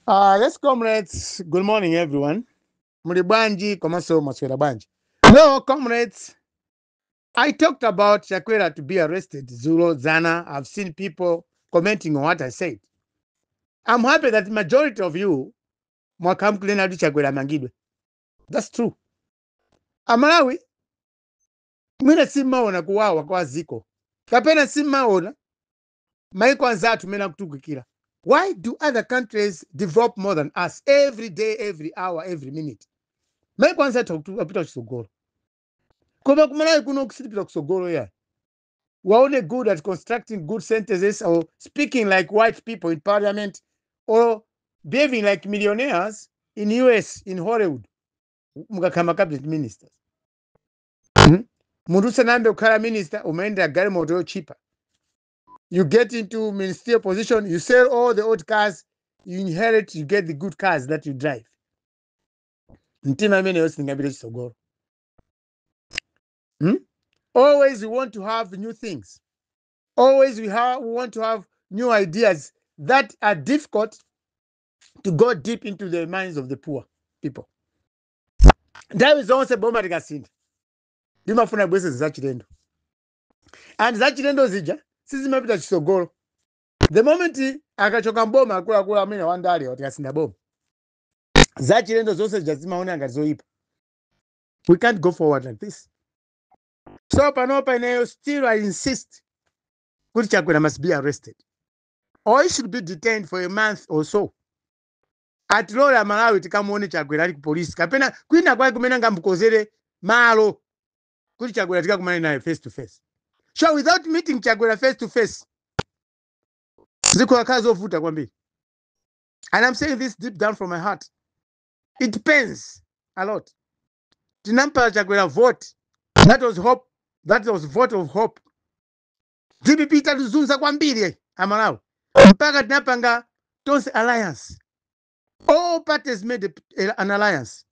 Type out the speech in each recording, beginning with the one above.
Yes, comrades. Good morning, everyone. Muli bwanji, komanso mwaswera bwanji. No, comrades. I talked about Chakwera to be arrested. Dzulo, dzana. I've seen people commenting on what I said. I'm happy that majority of you mwakhala mukunena kuti Chakwera amangidwe. That's true. Amalawi, mwina simmaona kuwawa kwa ziko. Kapena simmaona maiko anzathu mene akutukukira. Why do other countries develop more than us every day, every hour, every minute? Maiko anzathu akupita kutsogolo. Koma kumalawi kuno kusitipita kutsogolo ya. We're only good at constructing good sentences or speaking like white people in parliament or behaving like millionaires in US, in Hollywood. Mukakhala cabinet ministers. Munthu usanayambe kukhala minister umayendera galimoto yochipa. You get into ministerial position, you sell all the old cars, you inherit, you get the good cars that you drive. Mtima imeneyo singapite chitsogolo. Always we want to have new things. Always we want to have new ideas that are difficult to go deep into the minds of the poor people. Nthawi zonse boma likasintha limafuna bwese zachilendo, and zachilendo zija sizimapita chitsogolo. The moment akachoka mboma akuluakulu amene wandale tikasintha boma, zachilendo zonse zija zimaona ngati zoyipa. We can't go forward like this. So panopa ineyo still I insist kuti Chakwera must be arrested or he should be detained for a month or so. Atilole Amalawi tikamuone Chakwera ali ku polisi kapena kwina kwake kumene angamukozere malo kuti Chakwera tikakumane naye face to face. So without meeting Chakwera face to face, zikukhala zovuta kwambiri. And I'm saying this deep down from my heart. It pains a lot. Tinampatsa Chakwera vote. That was hope. That was vote of hope. DPP itatizunza kwambiri Amalawi. Mpaka tinapanga Tonse Alliance. All parties made an alliance.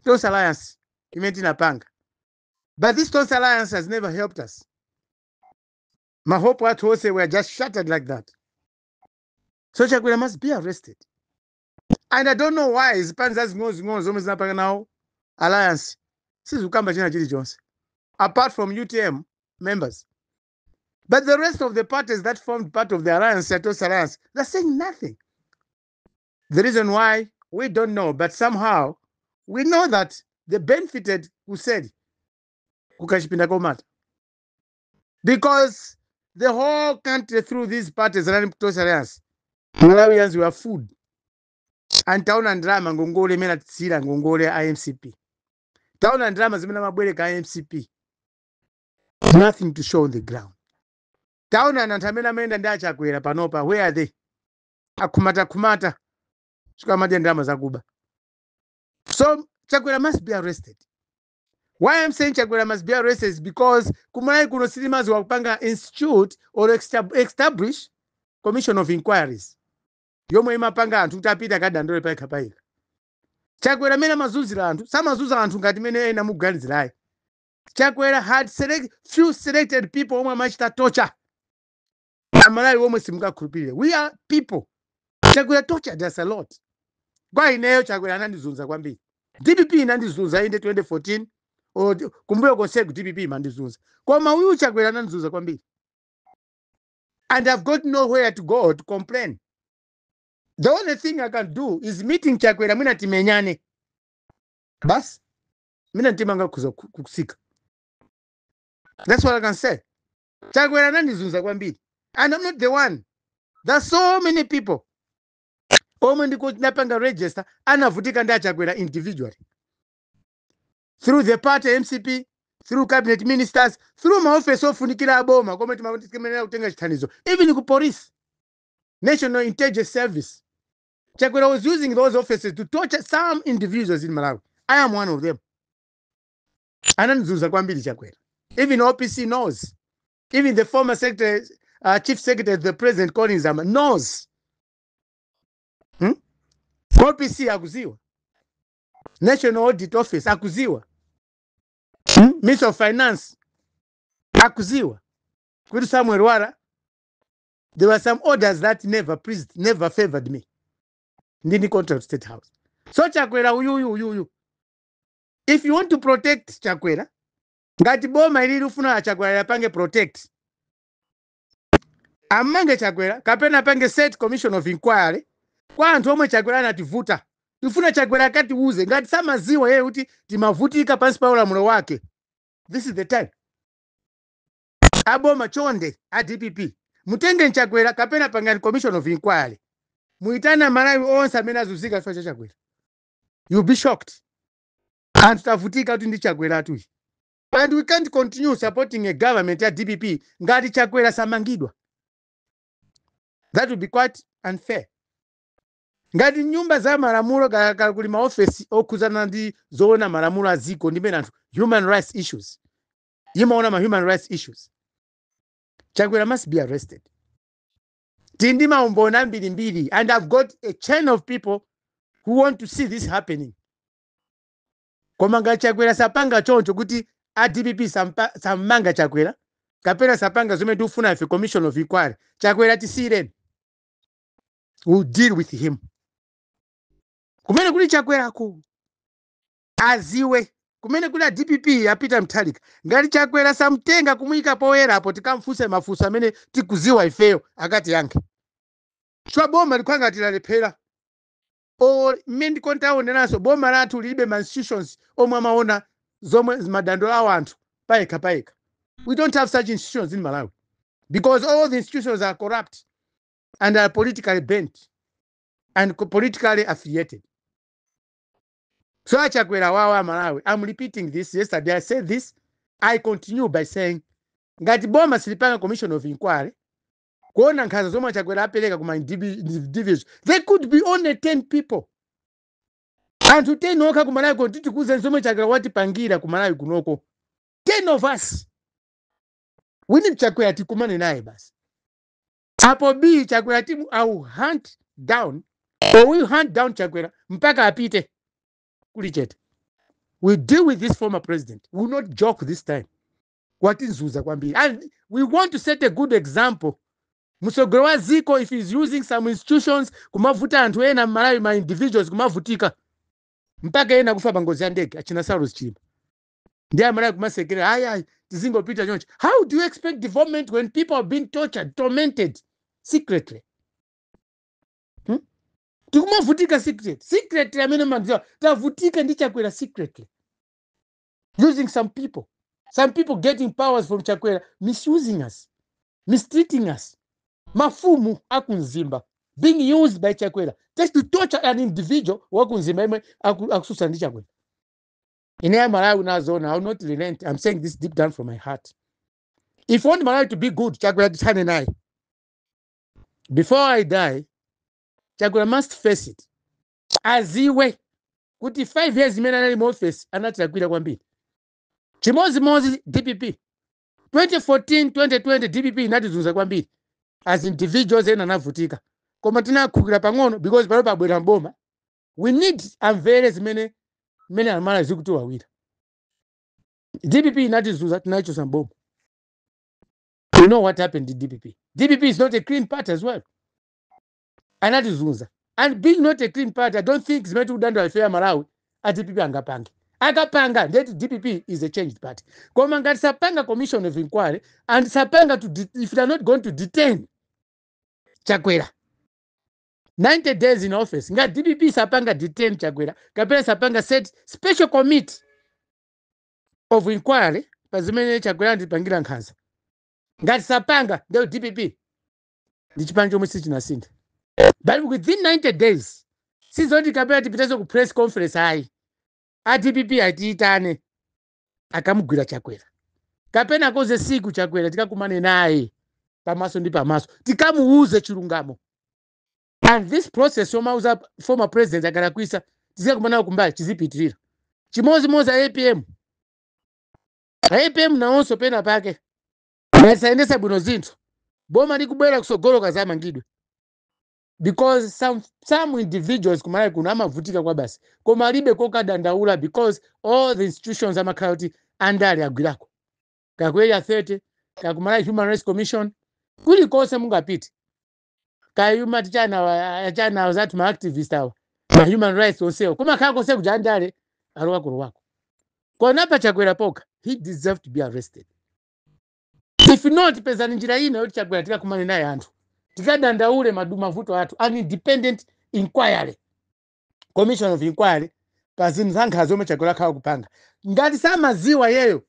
Tonse Alliance imene tinapanga. But this Tonse Alliance has never helped us. Ma hope athu onse were just shattered like that. So Chakwera must be arrested. And I don't know why zipani zazing'ono-zing'ono zomwe zinapanga nawo alliance sizikukamba china chilichonse apart from UTM members. But the rest of the parties that formed part of the alliance, Tonse Alliance, they're saying nothing. The reason why, we don't know, but somehow we know that they benefited kuseri kukachipinda komata. Because the whole country through these parties running Tonse Alliance, Malawians were fooled. And taona ndalama ngongole imene atisiyira, ngongole ya MCP. Taona ndalama zimene amabwereka MCP. Nothing to show on the ground. Taona anthu amene amayenda ndi aChakwera panopa, where are they? Akhumata khumata chikamadya ndalama zakuba. So Chakwera must be arrested. Why I'm saying Chakwera must be arrested is because kumalawi kuno sitimadziwa kupanga institute or establish commission of inquiries yomwe imapanga anthu kuti apite akadandole payekha payekha. Chakwera amene amazunzira anthu samazunza anthu ngati mene ena mukuganizirayi. Chakwera had few selected people omwe amachita torture Amalawi omwe simungakhulupirire. We are people. Chakwera tortured us a lot. Kwa ineyo Chakwera anandizunza kwambiri. DPP inandizunza inde 2014 or kumbuyo konseku DPP imandizunza, koma uyu Chakwera anandizunza kwambiri and I've got nowhere to go to complain. The only thing I can do is meeting Chakwera, mwina timenyane basi, mina mtima ngakhuza kusika. That's what I can say. Chakwera anandizunza kwambiri and I'm not the one. There's so many people omwe ndinapanga register anavutika ndi aChakwera individually, through the party MCP, through cabinet ministers, through maofesi ofunikira aboma komwe timayenera kutenga chithandizo, even ku police, National Intelligence Service. Chakwera was using those offices to torture some individuals in Malawi. I am one of them. Anandizunza kwambiri Chakwera. Even OPC knows. Even the former secretary, chief secretary of the president, Collins Zama, knows. OPC akuziwa, National Audit Office akuziwa, Minister of Finance akuziwa kuti Samuel Lwara, there were some orders that never pleased, never favored me. Ndini contract State House. So Chakwera uyuyu uyuyu, if you want to protect Chakwera, ngati boma ili lifuna Chakwera yapange protect, amange Chakwera kapena apange set commission of inquiry kwa anthu omwe Chakwera anativuta. Tifuna Chakwera akatiuze ngati samaziwa yeye kuti timavutika pansi pa ulamuliro wake. This is the time. Aboma chonde, a DPP, mutenge Chakwera kapena pangani commission of inquiry, muitana Malawi onse amene azunzika chifukwa cha Chakwera. You'll be shocked. Anthu tavutika kuti ndi Chakwera atuyi, and we can't continue supporting a government ya DPP ngati Chakwera samangidwa. That would be quite unfair. Ngati nyumba za malamulo kaya kuli maofesi okhuzana ndi zoona malamulo a dziko ndi mene anthu human rights issues imaona ma human rights issues, Chakwera must be arrested. Tili ndi maumboni ambirimbiri, and I've got a chain of people who want to see this happening. Koma ngati Chakwera sapanga choncho kuti a DPP sammanga Chakwera kapena sapanga zomwe tikufuna ife, commission of inquiry, Chakwera tisiyireni, we'll deal with him. Kumene kuli Chakwerako aziwe, kumene kuli a DPP apita Mthalika, ngati Chakwera samtenga kumuyika poyerapo tikamfunse mafunso amene tikuziwa ifeyo akati yankhe, chwa boma likhala ngati lalephera. O mmene ndikontaoneranso, boma lathu lilibe ma institutions omwe amaona zomwe madandaulo awo anthu payekha payekha. We don't have such institutions in Malawi because all the institutions are corrupt and are politically bent and politically affiliated. So aChakwera wawa Malawi, I'm repeating this. Yesterday I said this, I continue by saying ngati boma silipanga commission of inquiry kuona nkhanza zomwe aChakwera apereka kuma individuals, there could be only 10 people, anthu 10 okha kuMalawi kuti tikuze zomwe Chakwera watipangira kuMalawi kunoko. 10 of us, we need Chakwera tikumane naye basi. Apo b Chakwera timu, I will hunt down or we hunt down Chakwera mpaka apite kuli chete. We deal with this former president. We will not joke this time. Watinzuza kwambiri, and we want to set a good example. Msogolo wa ziko, if he's using some institutions kumavuta anthu ena mMalawi, ma individuals kumavutika mpaka ena kufa pa ngozi ya ndege, achina Saulos Chilima, ndi aMalawi kumasekera, ayi ayi, tizingopita choncho. How do you expect development when people have been tortured, tormented secretly, Tikumavutika secret secretly. Amene madziwa tavutika ndi Chakwera secretly, using some people, some people getting powers from Chakwera, misusing us, mistreating us. Mafumu akumzimba being used by Chakwera just to torture an individual wakumzimba imwe akususa ndi Chakwera. Ine Malawi nazona, I will not relent. I'm saying this deep down from my heart. If you want Malawi to be good, Chakwera tithane naye. Before I die, Chakwera must face it, aziwe kuti 5 years imene anali mu office anatilakwira kwambiri. Chimodzimodzi DPP, 2014 2020, DPP inatizunza kwambiri as individuals, ena anavutika, koma tinakhulukira pang'ono because pano pabwera mboma. We need amvere zimene mmene amala zikutiwawira. DPP inatizunza, tinachosa mboma. You know what happened to DPP. DPP is not a clean party as well, anatizunza. And being not a clean party, I don't think zimene tikudandaula ife ya Malawi a DPP angapange. Akapanga, ndeti DPP is a changed party. Koma ngati sapanga commission of inquiry and sapanga to if they are not going to detain Chakwera 90 days in office, ngati DPP sapanga detain Chakwera kapena sapanga set special committee of inquiry pa zimene Chakwera andipangira nkhanza, ngati sapanga, ndio DPP ndi chipani chomwe sichinasintha. But within 90 days, sizoti kapena tipitezo ku press conference, ayi. A DPP atiitane akamugwira Chakwera kapena akoze siku Chakwera tikakumane naye pamaso ndi pamaso, tikamuuze chilungamo. And this process yomauza former president akalakwisa tizikakumana nawo kumbali chizipitirira. Chimodzimodzi a APM. A APM nawonso pena pake asayendesa bwino zinthu, boma likubwera kusogolo kazamangidwe, because some individuals kuMalawi kuno amavutika kwa basi, koma alibe kokadandaula because all the institutions amakhala kuti andale agwirako, kaku Area 30, kakuMalawi Human Rights Commission, kulikonse mungapite, kayumati chana achana zathu ma activist awa. Ma human rights onsewo kumakhala konse kuja, andale alowakulowako. Koma Chakwera pokha, he deserve to be arrested. If not, pezani njira ina yoti Chakwera tikakumane naye, anthu tikadandaule mavuto athu, an independent inquiry, commission of inquiry pa zinthu za nkhanza zomwe Chakwera akhala kupanga. Ngati samaziwa yeyo,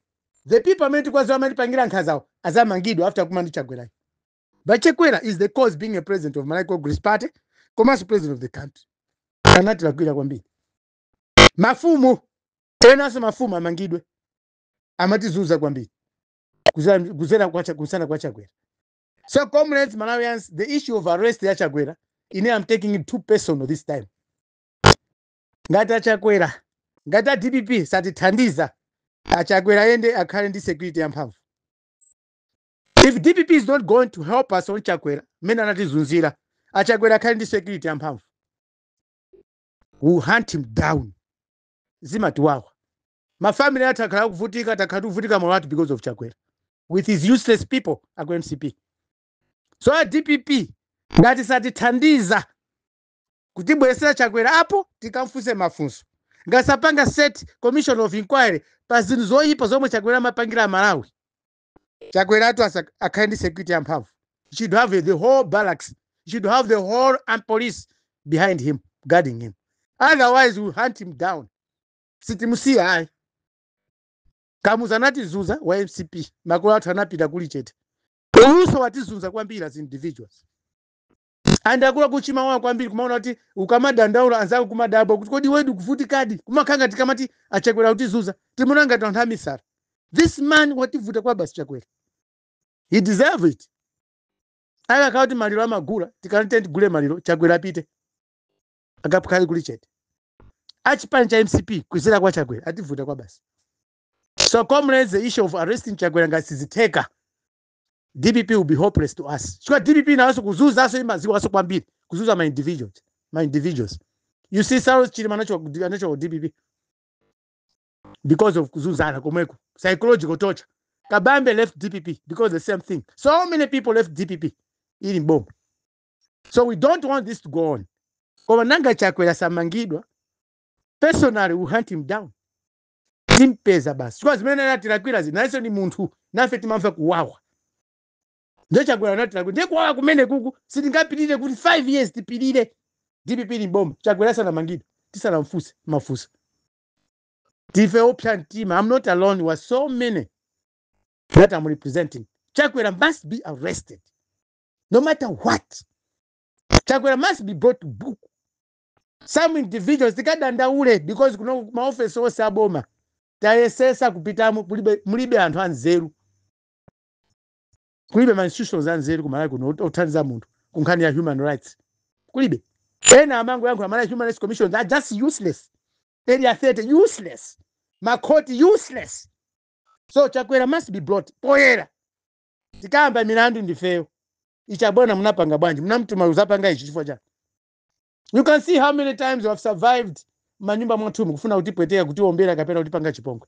the people amene tikwaziwa amatipangira nkhanzawo azamangidwa after kumana ndi Chakwerayo. But Chakwera is the cause, being a president of Malawi Congress Party komanso president of the country, anatilakwira kwambiri. Mafumu enanso, mafumu amangidwe, amatizunza kwambiri kuzera kwa Chakwera. So comrades, Malawians, the issue of arrest ya Chakwera, ine I'm taking it too personal this time. Ngati aChakwera, ngati a DPP satithandiza, aChakwera ayende akhale ndi security yamphamvu. If DPP is not going to help us on Chakwera mmene anatizunzira, aChakwera akhale ndi security yamphamvu. We hunt him down. Zimatiwawa, mafamily athu akhala kuvutika, takhala tikuvutika moyo wathu because of Chakwera with his useless people aku MCP. So a DPP ngati satithandiza kutibweresera Chakwera apo tikamfunse mafunso, ngasapanga set commission of inquiry pa zinthu zoyipa zomwe Chakwera amapangira Malawi, Chakwera atu akhale ndi security yamphamvu. He should have the whole barracks. He should have the whole armed police behind him, guarding him. Otherwise we hunt him down, sitimusiya ayi. Kamuzu anatizunza wa MCP, makolo athu anapita kuli chete. Uyuso watizunza kwambiri as individuals and akula kuchimawa kwambiri, kumaona kuti ukamadandaula anzako kumadabwa kuti kodi wedu kuvutikadi, kumakhanga tikamati aChakwera kutizunza, timuona ngati anthu amisala. This man wativuta kwa basi Chakwera, he deserve it. Akakhala kuti maliro amagula, tikanati tigule maliro, Chakwera apite akakhale kuli chete. Achipani cha MCP kuzera kwa Chakwera ativuta kwa basi. So comrades, the issue of arresting Chakwera, ngati sizitheka, DPP will be hopeless to us, chifukwa DPP nawonso kuzunzaso imaziwaso kwambiri kuzuza ma individuals, ma individuals. You see, Saulos Chilima anachoka DPP because of kuzunzana komweko, psychological torture. Kabambe left DPP because the same thing. So many people left DPP ili mboma. So we don't want this to go on. Koma nanga Chakwera samangidwa, personally we hunt him down, timpeza basi, chifukwa zimene anatilakwira nayenso ni munthu, nafe timamva kuwawa. Ndio Chakwera anatilakwira, ndiye kuwawa kumene kuku sitingapitire kuti 5 years tipirire DPP ni mboma, Chakwera sanamangidwa, tisanamfuse mafusa. Tife opsa mtima. I'm not alone, we are so many that I'm representing. Chakwera must be arrested no matter what. Chakwera must be brought to book. Some individuals tikadandaule because kuno maofesi onse aboma tayesesa kupitamo, kulibe, mulibe anthu anzeru, kulibe ma institutions anzeru kumalawi kuno othandiza munthu kunkhani ya human rights, kulibe. Ena amango yankho amalawi Human Rights Commission are just useless, Area 30 useless, makhoti useless. So Chakwera must be brought poyera, tikayamba milandu ndifeyo. Ichabwana munapanga bwanji? Munamtuma uzapanga ichi chifukwa chani? You can see how many times we have survived manyumba mwathumu kufuna kutipweteka, kutiombera kapena kutipanga chipongwe.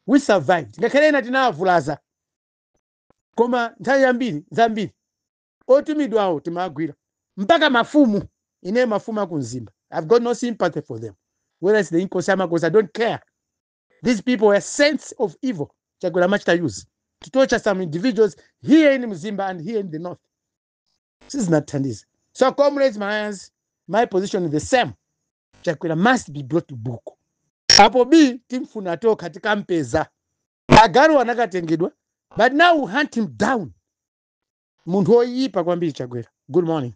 We survived, ngakhale ena tinawavulaza, koma nthawi yambiri zambiri otumidwawo timagwira, mpaka mafumu. Ine mafumu akumzimba, I've got no sympathy for them, whether it's the inkosi, amakosi, I don't care. These people were saints of evil. Chakwera machita use to torture some individuals here in Mzimba and here in the north, sizinathandiza. So comrades, my position is the same. Chakwera must be brought to book. Apo b timfuna tokha, tikampeza. Agaru anakatengedwa, but now we hunt him down. Munthu woyipa kwambiri Chakwera. Good morning.